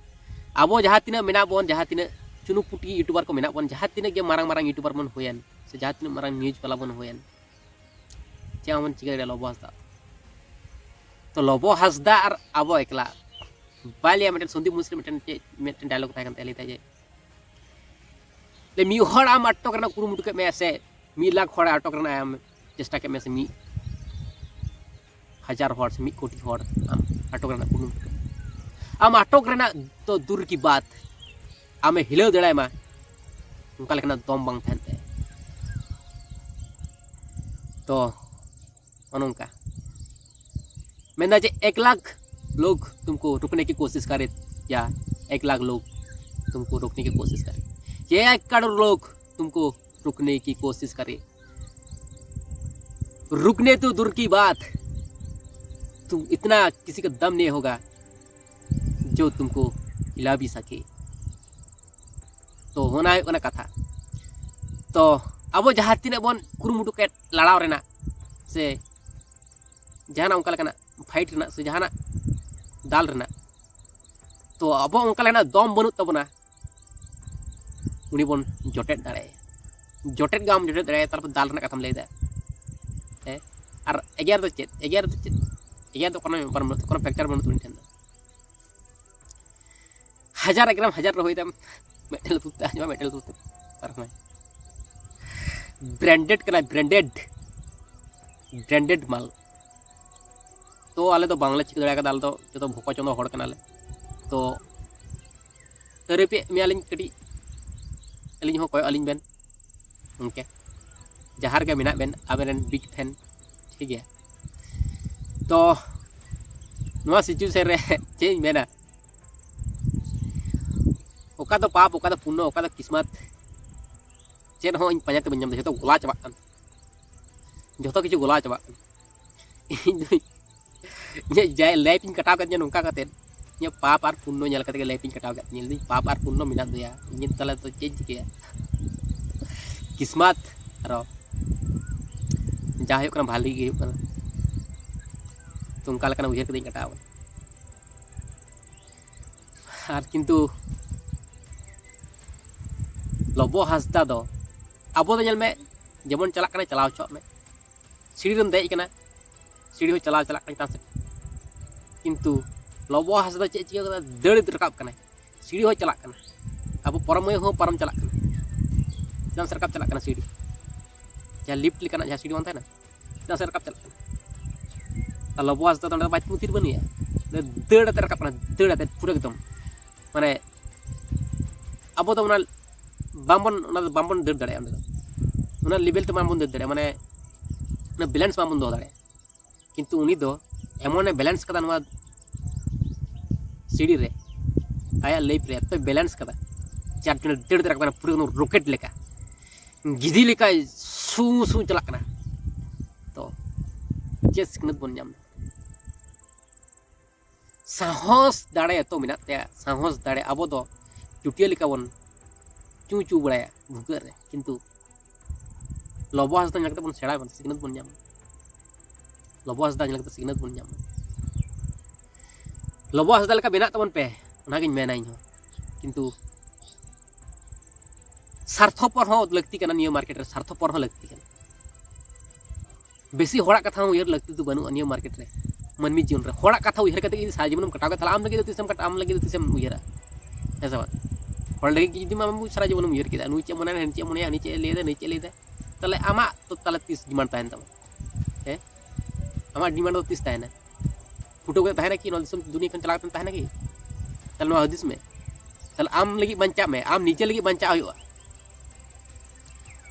ᱟᱵᱚ ᱡᱟᱦᱟᱸ ᱛᱤᱱᱟᱹᱜ ᱢᱮᱱᱟᱜ ᱵᱚᱱ, ᱡᱟᱦᱟᱸ ᱛᱤᱱᱟᱹᱜ ᱪᱩᱱᱩᱯᱩᱴᱤ ᱤᱭᱩᱴᱩᱵᱟᱨ ᱠᱚ ᱢᱮᱱᱟᱜ ᱵᱚᱱ, ᱡᱟᱦᱟᱸ ᱛᱤᱱᱟᱹᱜ ᱜᱮ ᱢᱟᱨᱟᱝ ᱢᱟᱨᱟᱝ ᱤᱭᱩᱴᱩᱵᱟᱨ ᱵᱚᱱ ᱦᱩᱭᱮᱱ, ᱥᱮ ᱡᱟᱦᱟᱸ ᱛᱤᱱᱟᱹᱜ ᱢᱟᱨᱟᱝ ᱱᱤᱭᱩᱡᱽ ᱵᱟᱞᱟ ᱵᱚᱱ ᱦᱩᱭᱮᱱ, ᱪᱮᱫ ᱦᱚᱸ ᱵᱚᱱ ᱪᱤᱠᱟᱹ ᱫᱟᱲᱮᱭᱟᱜᱼᱟ ᱞᱚᱵᱚ ᱦᱟᱸᱥᱫᱟ᱾ ᱛᱚ ᱞᱚᱵᱚ ᱦᱟᱸᱥᱫᱟ ᱟᱨ ᱟᱵᱚ ᱮᱠᱞᱟ᱾ ᱵᱟᱭ ᱞᱟᱹᱭᱟ, ᱢᱤᱫᱴᱮᱱ ᱥᱚᱱᱫᱤᱯ ᱢᱩᱱᱥᱤ ᱢᱤᱫᱴᱮᱱ ᱪᱮᱫ ᱢᱤᱫᱴᱮᱱ ᱰᱟᱭᱞᱚᱜ ᱛᱟᱦᱮᱸ ᱠᱟᱱ ᱛᱟᱭᱟ, ᱞᱟᱹᱭ ᱛᱟᱭ ᱡᱮ, ᱞᱟᱹᱭ, ᱢᱤᱫ ᱦᱚᱲ ᱟᱢ ᱟᱴᱚᱠ ᱨᱮᱱᱟᱜ ᱠᱩᱨᱩᱢᱩᱴᱩ ᱠᱮᱫ ᱢᱮᱭᱟ ᱥᱮ ᱢᱤᱫ ᱞᱟᱠᱷ ᱦᱚᱲ ᱟᱴᱚᱠ ᱨᱮᱱᱟᱜ ᱟᱢ ᱪᱮᱥᱴᱟ ᱠᱮᱫ ᱢᱮᱭᱟ ᱥᱮ ᱢᱤᱫ ᱦᱟᱡᱟᱨ ᱦᱚᱲ ᱥᱮ ᱢᱤᱫ ᱠᱳᱴᱤ ᱦᱚᱲ ᱟᱢ ᱟᱴᱚᱠ ᱨᱮᱱᱟᱜ ᱠᱩᱨᱩᱢᱩᱴᱩ ᱠᱮᱫ ᱢᱮᱭᱟ, ᱟᱢ ᱟᱴᱚᱠ ᱨᱮᱱᱟᱜ ᱫᱚ ᱫᱩᱨ ᱠᱤ ᱵᱟᱛ, ᱟᱢᱮ ᱦᱤᱞᱟᱹᱣ ᱫᱟᱲᱮᱭᱟᱢᱟ, ᱚᱱᱠᱟ ᱞᱮᱠᱟᱱᱟᱜ ᱫᱚᱢ ᱵᱟᱝ ᱛᱟᱦᱮᱱ ᱛᱟᱭᱟ᱾ ᱛᱚ ᱚᱱᱚᱝᱠᱟ ᱢᱮᱱᱫᱟ ᱡᱮ, ᱮᱠ ᱞᱟᱠᱷ ᱞᱳᱜ ᱛᱩᱢᱠᱳ ᱨᱩᱠᱱᱮ ᱠᱤ ᱠᱳᱥᱤᱥ ᱠᱟᱨᱮ, ᱭᱟ ᱮᱠ ᱞᱟᱠᱷ ᱞᱳᱜ ᱛᱩᱢᱠᱳ ᱨᱩᱠᱱᱮ ᱠᱤ ᱠᱳᱥᱤᱥ ᱠᱟᱨᱮ, ᱭᱟ ᱮᱠ ᱠᱟᱨᱳᱲ ᱞᱳᱜ ᱛᱩᱢᱠᱳ ᱨᱩᱠᱱᱮ ᱠᱤ ᱠᱳᱥᱤᱥ ᱠᱟᱨᱮ, ᱨᱩᱠᱱᱮ ᱛᱚ ᱫᱩᱨ ᱠᱤ ᱵᱟᱛ, ᱛᱩᱢ ᱤᱛᱱᱟ ᱠᱤᱥᱤ ᱠᱟ ᱫᱟᱢ ᱱᱮ ᱦᱳᱜᱟ ᱡᱳ ᱛᱩᱢᱠᱳ ᱦᱤᱞᱟ ᱵᱷᱤ ᱥᱟᱠᱮ᱾ ᱛᱚ ᱚᱱᱟ ᱦᱩᱭᱩᱜ ᱠᱟᱱᱟ ᱠᱟᱛᱷᱟ᱾ ᱛᱚ ᱟᱵᱚ ᱡᱟᱦᱟᱸ ᱛᱤᱱᱟᱹᱜ ᱵᱚᱱ ᱠᱩᱨᱩᱢᱩᱴᱩ ᱠᱮᱫ ᱞᱟᱲᱟᱣ ᱨᱮᱱᱟᱜ ᱥᱮ ᱡᱟᱦᱟᱱᱟᱜ ᱚᱱᱠᱟ ᱞᱮᱠᱟᱱᱟᱜ ᱯᱷᱟᱭᱤᱴ ᱨᱮᱱᱟᱜ ᱥᱮ ᱡᱟᱦᱟᱱᱟᱜ ᱫᱟᱞ ᱨᱮᱱᱟᱜ, ᱛᱚ ᱟᱵᱚ ᱚᱱᱠᱟ ᱞᱮᱠᱟᱱᱟᱜ ᱫᱚᱢ ᱵᱟᱹᱱᱩᱜ ᱛᱟᱵᱚᱱᱟ ᱩᱱᱤ ᱵᱚᱱ ᱡᱚᱴᱮᱫ ᱫᱟᱲᱮᱭᱟᱭᱟ᱾ ᱡᱚᱴᱮᱫ ᱜᱮ ᱵᱟᱢ ᱡᱚᱴᱮᱫ ᱫᱟᱲᱮᱭᱟᱭᱟ, ᱛᱟᱨᱯᱚᱨ ᱫᱟᱞ ᱨᱮᱱᱟᱜ ᱠᱟᱛᱷᱟᱢ ᱞᱟᱹᱭᱫᱟ᱾ ᱦᱮᱸ, ᱟᱨ ᱮᱜᱮᱨ ᱫᱚ ᱪᱮᱫ? ᱮᱜᱮᱨ ᱫᱚ ᱪᱮᱫ? ᱮᱜᱮᱨ ᱫᱚ ᱠᱳᱱᱳ ᱵᱮᱯᱟᱨ ᱵᱟᱹᱱᱩᱜ, ᱠᱳᱱᱳ ᱯᱷᱮᱠᱴᱟᱨ ᱵᱟᱹᱱᱩᱜ ᱩᱱᱤ ᱴᱷᱮᱱ ᱫᱚ᱾ ᱦᱟᱡᱟᱨ ᱮᱜᱨᱟᱢ ᱦᱟᱡᱟᱨ ᱨᱚᱦᱚᱭ ᱛᱟᱢ, ᱢᱤᱫᱴᱮᱱ ᱞᱩᱛᱩᱨ ᱛᱮ ᱟᱸᱡᱚᱢᱟ, ᱢᱤᱫᱴᱮᱱ ᱞᱩᱛᱩᱨ ᱛᱮ ᱯᱟᱨᱚᱢᱟᱭ᱾ ᱵᱨᱮᱱᱰᱮᱰ ᱠᱟᱱᱟᱭ, ᱵᱨᱮᱱᱰᱮᱰ, ᱵᱨᱮᱱᱰᱮᱰ ᱢᱟᱞ᱾ ᱛᱚ ᱟᱞᱮ ᱫᱚ ᱵᱟᱝᱞᱮ ᱪᱤᱠᱟᱹ ᱫᱟᱲᱮ ᱠᱟᱫᱟ, ᱟᱞᱮ ᱫᱚ ᱡᱚᱛᱚ ᱵᱷᱚᱠᱚ ᱪᱚᱸᱫᱚ ᱦᱚᱲ ᱠᱟᱱᱟᱞᱮ᱾ ᱛᱚ ᱟᱹᱨᱟᱹᱯᱮᱫ ᱢᱮᱭᱟᱞᱤᱧ ᱠᱟᱹᱴᱤᱡ, ᱟᱹᱞᱤᱧ ᱦᱚᱸ ᱠᱚᱭᱚᱜ ᱟᱹᱞᱤᱧ ᱵᱮᱱ ᱜᱚᱢᱠᱮ, ᱡᱟᱦᱟᱸ ᱨᱮᱜᱮ ᱢᱮᱱᱟᱜ ᱵᱮᱱ, ᱟᱵᱮᱱ ᱨᱮᱱ ᱵᱤᱜᱽ ᱯᱷᱮᱱ, ᱴᱷᱤᱠ ᱜᱮᱭᱟ᱾ ᱛᱚ ᱱᱚᱣᱟ ᱥᱤᱪᱩᱭᱮᱥᱚᱱ ᱨᱮ ᱪᱮᱫ ᱤᱧ ᱢᱮᱱᱟ, ᱚᱠᱟ ᱫᱚ ᱯᱟᱯ, ᱚᱠᱟ ᱫᱚ ᱯᱩᱱᱱᱚ, ᱚᱠᱟ ᱫᱚ ᱠᱤᱥᱢᱟᱛ, ᱪᱮᱫ ᱦᱚᱸ ᱤᱧ ᱯᱟᱸᱡᱟ ᱛᱮ ᱵᱟᱹᱧ ᱧᱟᱢ ᱮᱫᱟ᱾ ᱡᱷᱚᱛᱚ ᱜᱚᱞᱟ ᱪᱟᱵᱟᱜ ᱠᱟᱱ, ᱡᱷᱚᱛᱚ ᱠᱤᱪᱷᱩ ᱜᱚᱞᱟ ᱪᱟᱵᱟᱜ ᱠᱟᱱ᱾ ᱤᱧ ᱫᱚ ᱤᱧᱟᱹᱜ ᱡᱟᱭ ᱞᱟᱭᱤᱯᱷ ᱤᱧ ᱠᱟᱴᱟᱣ ᱠᱮᱫ ᱛᱤᱧᱟᱹ ᱱᱚᱝᱠᱟ ᱠᱟᱛᱮᱫ, ᱤᱧᱟᱹᱜ ᱯᱟᱯ ᱟᱨ ᱯᱩᱱᱱᱚ ᱧᱮᱞ ᱠᱟᱛᱮ ᱜᱮ ᱞᱟᱭᱤᱯᱷ ᱤᱧ ᱠᱟᱴᱟᱣ ᱠᱟᱜ ᱛᱤᱧᱟᱹ᱾ ᱞᱟᱹᱭᱫᱟᱹᱧ, ᱯᱟᱯ ᱟᱨ ᱯᱩᱱᱱᱚ ᱢᱮᱱᱟᱜ ᱫᱚᱭᱟ, ᱤᱧᱟᱹᱜ ᱛᱟᱦᱞᱮ ᱫᱚ ᱪᱮᱫ ᱤᱧ ᱪᱤᱠᱟᱹᱭᱟ? ᱠᱤᱥᱢᱟᱛ ᱟᱨᱚ ᱡᱟ ᱦᱩᱭᱩᱜ ᱠᱟᱱᱟ, ᱵᱷᱟᱞᱤ ᱜᱮ ᱦᱩᱭᱩᱜ ᱠᱟᱱᱟ᱾ ᱛᱚ, ᱚᱱᱠᱟ ᱞᱮᱠᱟᱱᱟᱜ ᱩᱭᱦᱟᱹᱨ ᱠᱟᱛᱮᱧ ᱠᱟᱴᱟᱣ ᱠᱟᱱᱟ᱾ ᱟᱨ ᱠᱤᱱᱛᱩ ᱞᱚᱵᱚ ᱦᱟᱸᱥᱫᱟ ᱫᱚ, ᱟᱵᱚ ᱫᱚ ᱧᱮᱞ ᱢᱮ, ᱡᱮᱢᱚᱱ ᱪᱟᱞᱟᱜ ᱠᱟᱱᱟᱭ, ᱪᱟᱞᱟᱣ ᱦᱚᱪᱚᱣᱟᱜ ᱢᱮ᱾ ᱥᱤᱲᱤ ᱨᱮᱢ ᱫᱮᱡ ᱠᱟᱱᱟ, ᱥᱤᱲᱤ ᱦᱚᱸ ᱪᱟᱞᱟᱣ ᱪᱟᱞᱟᱜ ᱠᱟᱱᱟ ᱪᱮᱛᱟᱱ ᱥᱮᱫ᱾ ᱠᱤᱱᱛᱩ ᱞᱚᱵᱚ ᱦᱟᱸᱥᱫᱟ ᱫᱚ ᱪᱮᱫ ᱪᱤᱠᱟᱹ ᱠᱟᱫᱟ? ᱫᱟᱹᱲ ᱨᱟᱠᱟᱵ ᱠᱟᱱᱟᱭ, ᱥᱤᱲᱤ ᱦᱚᱸ ᱪᱟᱞᱟᱜ ᱠᱟᱱᱟ᱾ ᱟᱵᱚ ᱯᱚᱨᱚᱢ ᱦᱚᱸ ᱯᱟᱨᱚᱢ ᱪᱟᱞᱟᱜ ᱠᱟᱱᱟ, ᱪᱮᱛᱟᱱ ᱥᱮᱫ ᱨᱟᱠᱟᱵ ᱪᱟᱞᱟᱜ ᱠᱟᱱᱟ ᱥᱤᱲᱤ, ᱡᱟᱦᱟᱸ ᱞᱤᱯᱷᱴ ᱞᱮᱠᱟᱱᱟᱜ ᱡᱟᱦᱟᱸ ᱥᱤᱲᱤ ᱵᱟᱝ ᱛᱟᱦᱮᱱᱟ, ᱪᱮᱛᱟᱱ ᱥᱮᱫ ᱨᱟᱠᱟᱵ ᱪᱟᱞᱟᱜ ᱠᱟᱱᱟ᱾ ᱟᱨ ᱞᱚᱵᱚ ᱦᱟᱸᱥᱫᱟ ᱫᱚ ᱚᱸᱰᱮ ᱫᱚ ᱵᱟᱭ ᱛᱤᱸᱜᱩ ᱛᱷᱤᱨ ᱵᱟᱹᱱᱩᱭᱟ, ᱫᱟᱹᱲ ᱟᱛᱮ ᱨᱟᱠᱟᱵ ᱠᱟᱱᱟ, ᱫᱟᱹᱲ ᱟᱛᱮ ᱯᱩᱨᱟᱹ ᱮᱠᱫᱚᱢ᱾ ᱢᱟᱱᱮ ᱟᱵᱚ ᱫᱚ ᱚᱱᱟ ᱵᱟᱝᱵᱚᱱ, ᱚᱱᱟ ᱫᱚ ᱵᱟᱝᱵᱚᱱ ᱫᱟᱹᱲ ᱫᱟᱲᱮᱭᱟᱜᱼᱟ, ᱚᱸᱰᱮ ᱫᱚ ᱚᱱᱟ ᱞᱮᱵᱮᱞ ᱛᱮ ᱵᱟᱝᱵᱚᱱ ᱫᱟᱹᱲ ᱫᱟᱲᱮᱭᱟᱜᱼᱟ, ᱢᱟᱱᱮ ᱚᱱᱟ ᱵᱮᱞᱮᱱᱥ ᱵᱟᱝᱵᱚᱱ ᱫᱚᱦᱚ ᱫᱟᱲᱮᱭᱟᱜᱼᱟ᱾ ᱠᱤᱱᱛᱩ ᱩᱱᱤ ᱫᱚ ᱮᱢᱚᱱᱮ ᱵᱮᱞᱮᱱᱥ ᱠᱟᱫᱟ ᱱᱚᱣᱟ ᱥᱤᱲᱤ ᱨᱮ, ᱟᱭᱟᱜ ᱞᱟᱭᱤᱯᱷ ᱨᱮ ᱮᱛᱚᱭ ᱵᱮᱞᱮᱱᱥ ᱠᱟᱫᱟ, ᱪᱟᱨ ᱡᱚᱱᱮ ᱫᱟᱹᱲ ᱫᱟᱲᱮᱭᱟᱜ ᱠᱟᱱᱟ ᱯᱩᱨᱟᱹ ᱨᱚᱠᱮᱴ ᱞᱮᱠᱟ, ᱜᱤᱫᱤ ᱞᱮᱠᱟᱭ ᱥᱩ ᱥᱩ ᱪᱟᱞᱟᱜ ᱠᱟᱱᱟ᱾ ᱛᱚ ᱪᱮᱫ ᱥᱤᱠᱷᱱᱟᱹᱛ ᱵᱚᱱ ᱧᱟᱢ ᱮᱫᱟ? ᱥᱟᱦᱚᱥ ᱫᱟᱲᱮ ᱮᱛᱚ ᱢᱮᱱᱟᱜ ᱛᱟᱭᱟ, ᱥᱟᱦᱚᱥ ᱫᱟᱲᱮ᱾ ᱟᱵᱚ ᱫᱚ ᱪᱩᱴᱤᱭᱟᱹ ᱞᱮᱠᱟ ᱵᱚᱱ ᱪᱩ ᱪᱩ ᱵᱟᱲᱟᱭᱟ ᱵᱷᱩᱜᱟᱹᱜ ᱨᱮ, ᱠᱤᱱᱛᱩ ᱞᱚᱵᱚ ᱦᱟᱸᱥᱫᱟ ᱧᱮᱞ ᱠᱟᱛᱮ ᱵᱚᱱ ᱥᱮᱬᱟᱭ ᱢᱟ, ᱥᱤᱠᱷᱱᱟᱹᱛ ᱵᱚᱱ ᱧᱟᱢᱟ᱾ ᱞᱚᱵᱚ ᱦᱟᱸᱥᱫᱟ ᱧᱮᱞ ᱠᱟᱛᱮ ᱥᱤᱠᱷᱱᱟᱹᱛ ᱵᱚᱱ ᱧᱟᱢᱟ᱾ ᱞᱚᱵᱚ ᱦᱟᱸᱥᱫᱟ ᱞᱮᱠᱟ ᱵᱮᱱᱟᱜ ᱛᱟᱵᱚᱱ ᱯᱮ, ᱚᱱᱟᱜᱤᱧ ᱢᱮᱱᱟ ᱤᱧ ᱦᱚᱸ᱾ ᱠᱤᱱᱛᱩ ᱥᱟᱨᱛᱷᱚᱯᱚᱨ ᱦᱚᱸ ᱞᱟᱹᱠᱛᱤ ᱠᱟᱱᱟ, ᱱᱤᱭᱟᱹ ᱢᱟᱨᱠᱮᱴ ᱨᱮ ᱥᱟᱨᱛᱷᱚᱯᱚᱨ ᱦᱚᱸ ᱞᱟᱹᱠᱛᱤ ᱠᱟᱱᱟ᱾ ᱵᱮᱥᱤ ᱦᱚᱲᱟᱜ ᱠᱟᱛᱷᱟ ᱦᱚᱸ ᱩᱭᱦᱟᱹᱨ ᱞᱟᱹᱠᱛᱤ ᱫᱚ ᱵᱟᱹᱱᱩᱜᱼᱟ ᱱᱤᱭᱟᱹ ᱢᱟᱨᱠᱮᱴ ᱨᱮ᱾ ᱢᱟᱹᱱᱢᱤ ᱡᱤᱭᱚᱱ ᱨᱮ ᱦᱚᱲᱟᱜ ᱠᱟᱛᱷᱟ ᱩᱭᱦᱟᱹᱨ ᱠᱟᱛᱮ ᱡᱩᱫᱤ ᱥᱟᱨᱟ ᱡᱤᱵᱚᱱᱮᱢ ᱠᱟᱴᱟᱣ ᱠᱮᱫᱟ, ᱛᱟᱦᱞᱮ ᱟᱢ ᱞᱟᱹᱜᱤᱫ ᱫᱚ ᱛᱤᱥᱮᱢ ᱠᱟᱴᱟᱣ, ᱟᱢ ᱞᱟᱹᱜᱤᱫ ᱫᱚ ᱛᱤᱥᱮᱢ ᱩᱭᱦᱟᱹᱨᱟ? ᱦᱮᱸ ᱥᱮ ᱵᱟᱝ? ᱦᱚᱲ ᱞᱟᱹᱜᱤᱫ ᱡᱩᱫᱤ ᱟᱢ ᱥᱟᱨᱟ ᱡᱤᱵᱚᱱᱮᱢ ᱩᱭᱦᱟᱹᱨ ᱠᱮᱫᱟ, ᱱᱩᱭ ᱪᱮᱫ ᱢᱚᱱᱮᱭᱟ, ᱦᱟᱹᱱᱤ ᱪᱮᱫ ᱢᱚᱱᱮᱭᱟ, ᱦᱟᱹᱱᱤ ᱪᱮᱫ ᱮ ᱞᱟᱹᱭᱫᱟ, ᱱᱩᱭ ᱪᱮᱫ ᱮ ᱞᱟᱹᱭᱫᱟ, ᱛᱟᱦᱞᱮ ᱟᱢᱟᱜ ᱫᱚ ᱛᱟᱦᱞᱮ ᱛᱤᱥ ᱰᱤᱢᱟᱱᱰ ᱛᱟᱦᱮᱱ ᱛᱟᱢᱟ? ᱦᱮᱸ, ᱟᱢᱟᱜ ᱰᱤᱢᱟᱱᱰ ᱫᱚ ᱛᱤᱥ ᱛᱟᱦᱮᱱᱟ? ᱯᱷᱩᱴᱟᱹᱣ ᱠᱟᱛᱮ ᱛᱟᱦᱮᱱᱟ ᱠᱤ? ᱱᱚᱣᱟ ᱫᱤᱥᱚᱢ ᱫᱩᱱᱤᱭᱟᱹ ᱠᱷᱚᱱ ᱪᱟᱞᱟᱣ ᱠᱟᱛᱮ ᱛᱟᱦᱮᱱᱟ ᱠᱤ? ᱛᱟᱦᱞᱮ ᱱᱚᱣᱟ ᱦᱩᱫᱤᱥ ᱢᱮ᱾ ᱛᱟᱦᱞᱮ ᱟᱢ ᱞᱟᱹᱜᱤᱫ ᱵᱟᱧᱪᱟᱜ ᱢᱮ, ᱟᱢ ᱱᱤᱡᱮ ᱞᱟᱹᱜᱤᱫ ᱵᱟᱧᱪᱟᱜ ᱦᱩᱭᱩᱜᱼᱟ᱾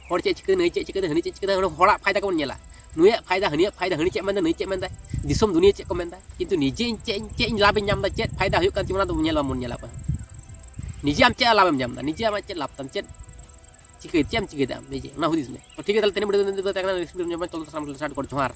ᱦᱚᱲ ᱪᱮᱫ ᱪᱤᱠᱟᱹ, ᱱᱩᱭ ᱪᱮᱫ ᱪᱤᱠᱟᱹ, ᱦᱟᱹᱱᱤ ᱪᱮᱫ ᱪᱤᱠᱟᱹ, ᱦᱚᱲᱟᱜ ᱯᱷᱟᱭᱫᱟ ᱠᱚᱵᱚᱱ ᱧᱮᱞᱟ, ᱱᱩᱭᱟᱜ ᱯᱷᱟᱭᱫᱟ, ᱦᱟᱹᱱᱤᱭᱟᱜ ᱯᱷᱟᱭᱫᱟ, ᱦᱟᱹᱱᱤ ᱪᱮᱫ ᱢᱮᱱᱫᱟ, ᱱᱩᱭ ᱪᱮᱫ ᱢᱮᱱᱫᱟ, ᱫᱤᱥᱚᱢ ᱫᱩᱱᱤᱭᱟᱹ ᱪᱮᱫ ᱠᱚ ᱢᱮᱱᱫᱟ, ᱠᱤᱱᱛᱩ ᱱᱤᱡᱮ ᱤᱧ ᱪᱮᱫ ᱤᱧ, ᱪᱮᱫ ᱤᱧ ᱞᱟᱵᱷ ᱤᱧ ᱧᱟᱢ ᱮᱫᱟ, ᱪᱮᱫ ᱯᱷᱟᱭᱫᱟ ᱦᱩᱭᱩᱜ ᱠᱟᱱ ᱛᱤᱧᱟ, ᱚᱱᱟ ᱫᱚ ᱧᱮᱞ ᱵᱟᱵᱚᱱ ᱧᱮᱞᱟ ᱚᱠᱚᱭ ᱦᱚᱸ᱾ ᱱᱤᱡᱮ ᱟᱢ ᱪᱮᱫ ᱞᱟᱵᱷ ᱮᱢ ᱧᱟᱢ ᱮᱫᱟ, ᱱᱤᱡᱮ ᱟᱢᱟᱜ ᱪᱮᱫ ᱞᱟᱵᱷ ᱛᱟᱢ, ᱪᱮᱫ ᱪᱤᱠᱟᱹ, ᱪᱮᱫ ᱮᱢ ᱪᱤᱠᱟᱹᱭᱮᱫᱟ ᱟᱢ ᱱᱤᱡᱮ, ᱚᱱᱟ ᱦᱩᱫᱤᱥ ᱢᱮ᱾ ᱛᱚ ᱴᱷᱤᱠ ᱜᱮᱭᱟ, ᱛᱟᱦᱞᱮ ᱛᱮᱦᱮᱧ video ᱫᱚ ᱱᱤᱱᱟᱹᱜ ᱜᱮ ᱛᱟᱦᱮᱸ ᱠᱟᱱᱟ᱾ Next video ᱧᱟᱯᱟᱢ, ᱛᱚᱛᱚ ᱥᱟᱱᱟᱢ ᱴᱷᱮᱱ ᱥᱟᱹᱰ ᱜᱚᱰ ᱡᱚᱦᱟᱨ᱾